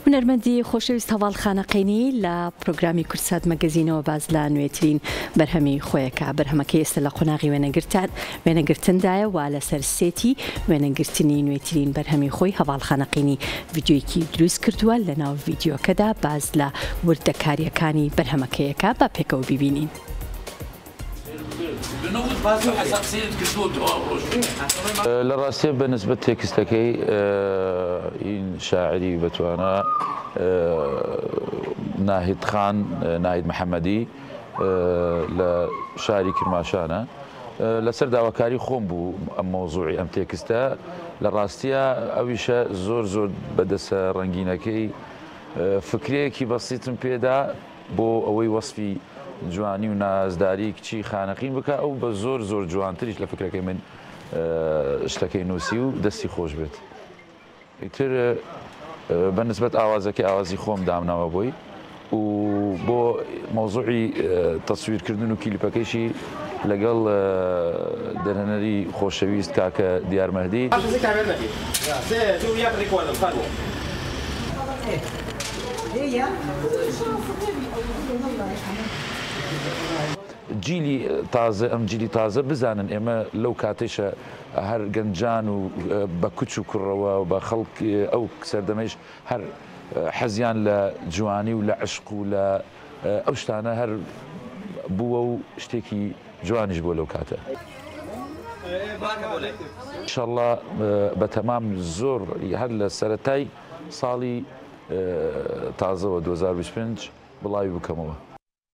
هونەرمەندی خۆشەویست هەڤاڵ خانەقینی لە پرۆگرامی کوردسات مەگەزینەوە باس لە نوێترین بەرهەمی خۆیەکە بەرهەمەکەی ئێستا لە قۆناغی وێنەگرتان وێنەگرتندایە و لەسەر سێتی وێنەگرتنی نوێترین بەرهەمی خۆی هەڤاڵ خانەقینی ڤیدیۆیەکی دروست کردووە لەناو ڤیدیۆکەدا باس لە وردەکارییەکانی بەرهەمەکەیەکە با پێکەوە بیبینین. لە ڕاستیا بە نسبەت تێکستەکەی این شاعری بەتوانا ناهید خان ناهید محەممەدی لە شاری کرماشانە لەسەر داواکاری خۆم بوو ئەم مەوزوعی ئەم تێکستە لە ڕاستیا ئەویشە زۆر زۆر بەدەسە ڕەنگینەکەی فکرەیەکی بەسیتم پێدا بۆ ئەوەی وەسفی جوانی و نازداری کچی خانەقین بکا ئەو بە زۆر زۆر جوانتریش لە فکرەکەی من شتەکەی نووسی و دەستی خۆش بێت ئیتر بە نسبەت ئاوازەکەی ئاوازی خۆم دامناوە بۆی و بۆ مەوزوعی تەسویرکردن و کلیپەکەیشی لەگەڵ دەرهێنەری خۆشەویست کاکە دیار مەهدی. جیلی تازە ئەم جیلی تازە بزانن ئێمە لەو کاتەیشە هەر گەنجان و بە کچ و کوڕەوە و بە خەڵک ئەو سەردەمەیش هەر حەزیان لە جوانی و لە عەشق و لە ئەو شتانە هەر بووە و شتێکی جوانیش بووە لەو کاتە. ئیشەڵا بەتەمام زۆر هەر لە سەرەتای ساڵی تازەوە 2025 بڵاوی بکەمەوە.